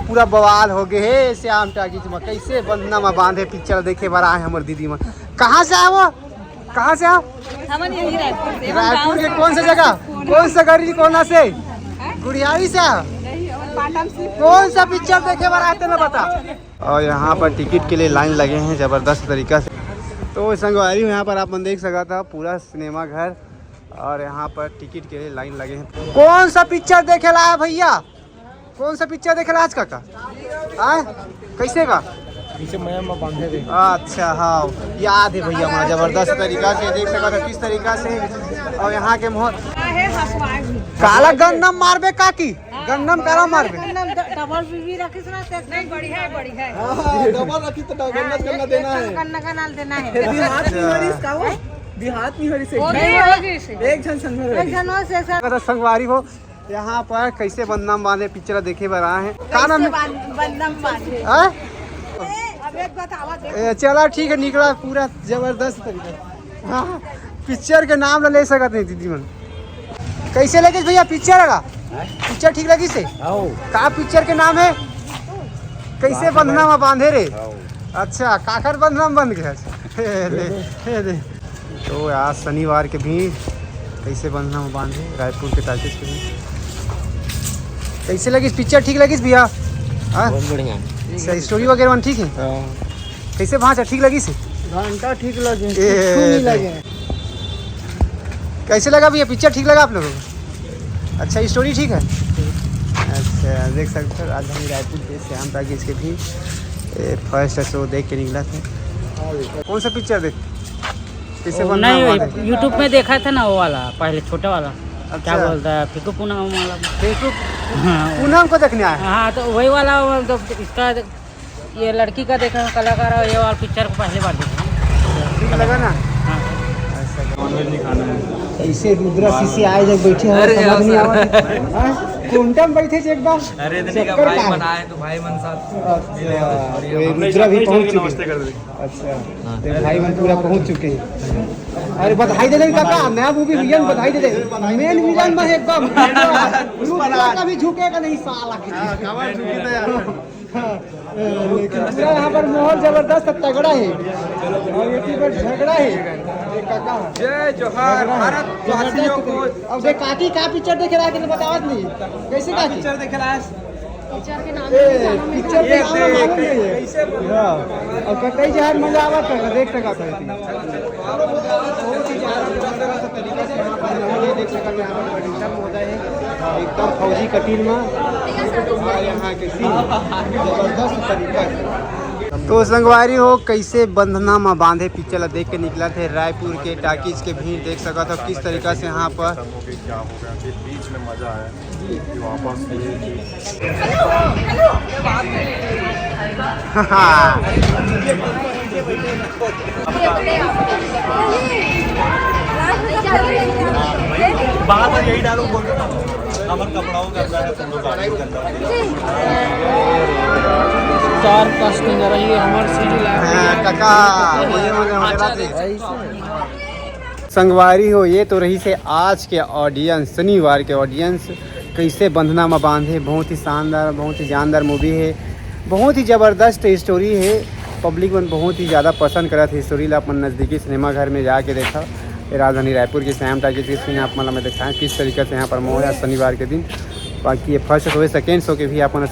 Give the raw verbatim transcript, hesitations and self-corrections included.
पूरा बवाल हो गए हे श्याम टाकीज में। कैसे बंधना में बांधे पिक्चर देखे बर आए हमर दीदी मन। कहाँ से आए वो? कहाँ से आओ? हमन यही रायपुर से। रायपुर के कौन सा जगह? कौन सा गली, कौन से? गुढ़ियारी से आओ? कौन सा पिक्चर देखे बर आते ना बता। और यहाँ पर टिकट के लिए लाइन लगे हैं जबरदस्त तरीका से। तो संगवारी हो, यहाँ पर आप मन देख सकत हा पूरा सिनेमा घर, और यहाँ पर टिकट के लिए लाइन लगे हैं। कौन सा पिक्चर देखे ला है भैया? कौन सा पिक्चर देखे ला आज काका? आय, कैसे का? पीछे मया में बांधे थे। अच्छा, हाँ, याद है भैया, हमारा जबरदस्त तरीका से देख सकत हा किस तरीका से। और यहाँ के मोहर काला गन्नम मारबे काकी, गन्नम काला मारबे। गन्नम ड-, डबल बीबी रखिस ना, ते नहीं, बढ़िया है, बढ़िया है। हाँ, डबल रखी तो गन्नत करना देना है। गन्ना का नाल देना है। देहात नहीं हो रही इसका वो। देहात नहीं हो रही से। हो गई, हो गई से। एक झन संग में एक झन हो से सर। अगर संगवारी हो, यहाँ पर कैसे बंधना में बांधे पिक्चर देखे बर आए हैं। का नाम है? कैसे बांध-, बंधना में बांधे। हाँ? अब एक बतावा दे। ए, चला ठीक है, निकला पूरा जबरदस्त तरीका। हाँ, पिक्चर के नाम ला ले सकत नहीं दीदी मन। कैसे लगे भैया पिक्चर ला? पिक्चर ठीक लगी से? आओ। का पिक्चर के नाम है? कैसे बंधना में बांधे रे? आओ। अच्छा, काकर बंधना में बंध गया। हे दे, हे दे। तो आज शनिवार के भी कैसे बंधना में बांधे रायपुर के टाकीज के भी। कैसे लगिस पिक्चर? ठीक लगिस भैया? हाँ? बहुत बढ़िया। सही, स्टोरी वगैरह मन ठीक है? हाँ। कैसे भांचा, ठीक लगिस? घंटा ठीक लगे, ए, कुछ नहीं लगे। कैसे लगा भैया पिक्चर, ठीक लगा आप लोगों को? अच्छा, स्टोरी ठीक है? अच्छा, देख सकते हो राजधानी रायपुर के श्याम टाकीज के भी ए, फर्स्ट शो देख के निकला था। कौन सा पिक्चर देख? किसे वो बंधना नहीं, बांधे? YouTube में देखा था ना वो वाला, पहले छोटा वाला। अच्छा। क्या बोलता है, फिकू पूनम वाला। फिकू हाँ। पूनम को देखने आया? हाँ, तो वही वाला, वो तो इसका, ये लड़की का देखा, कलाकार, और ये वाला पिक्चर को पहली बार देखा। ठीक लगा ना? हाँ। ऐसा नॉनवेज नहीं खाना है। ऐसे रुद्रा शिष्य आए जब बैठे हैं, अरे समझ नहीं यार। आवा। हाँ? कुंडम बैठे थे एक बार। अरे इतने का चक्कर भाई का है? बनाए तो भाई मन साथ। अच्छा, ये रुद्रा भी पहुंच चुके हैं। नमस्ते कर दे। अच्छा, हाँ। तो भाई मन पूरा पहुंच चुके हैं। अरे बधाई दे दे काका, नया मूवी विलन बधाई दे दे। मेन विलन बस एकदम। रुद्रा कभी झुकेगा नहीं साला। हाँ, कमर झुकी तो यार। हाँ, लेकिन पूरा यहाँ पर माहौल जबरदस्त तगड़ा है। और ये की बार झगड़ा है। ये काका। जय जोहार, भारत वासियों को। अब देख काकी का पिक्चर देखे रहा है, बतावत नहीं। कैसे का काकी? पिक्चर देखे रहा है? पिक्चर के नाम ए, नहीं जाना पिक्चर के ये नाम देख, मालूम नहीं है। कैसे बोल रहा है? हाँ। और कतई जहर मजा आवा कर देख टका कर दी। बहुत ही ज्यादा जबरदस्त तरीका से यहाँ पर ये देख सकते हैं, यहाँ पर producer महोदय है, एकदम फौजी कटिन में। और यहाँ के scene जबरदस्त तरीका से। तो संगवारी हो, कैसे बंधना में बांधे पिक्चर ला देख के निकला थे रायपुर के टाकीज के भीड़ देख सकत हो किस तरीका से यहाँ पर। क्या हो गया कि बीच में मजा आया कि वापस ये चीज। बार बार यही डायलॉग बोल रहे हो, हमारे कपड़ाओं का अंदर है, तुम लोग गाड़ी के अंदर। चार पाँच दिन रही है हमारे सीढ़ी लाइन। हाँ, काका, बोलिए, बोलिए, बोलिए, बात है। संगवारी हो, ये तो रहिस हे आज के audience, शनिवार के audience। कैसे बंधना म बांधे, बहुत ही शानदार, बहुत ही जानदार movie हे, बहुत ही जबरदस्त story हे। Public मन बहुत ही ज्यादा पसंद करत हे story ला। अपन नजदीकी सिनेमा घर में जाके देखा, ये राजधानी रायपुर के श्याम टाकीज के scene आप मन ला मैं दिखाएं किस तरीका से यहाँ पर मौज है शनिवार के दिन। बाकी ये first show हे, second show के भी आप मन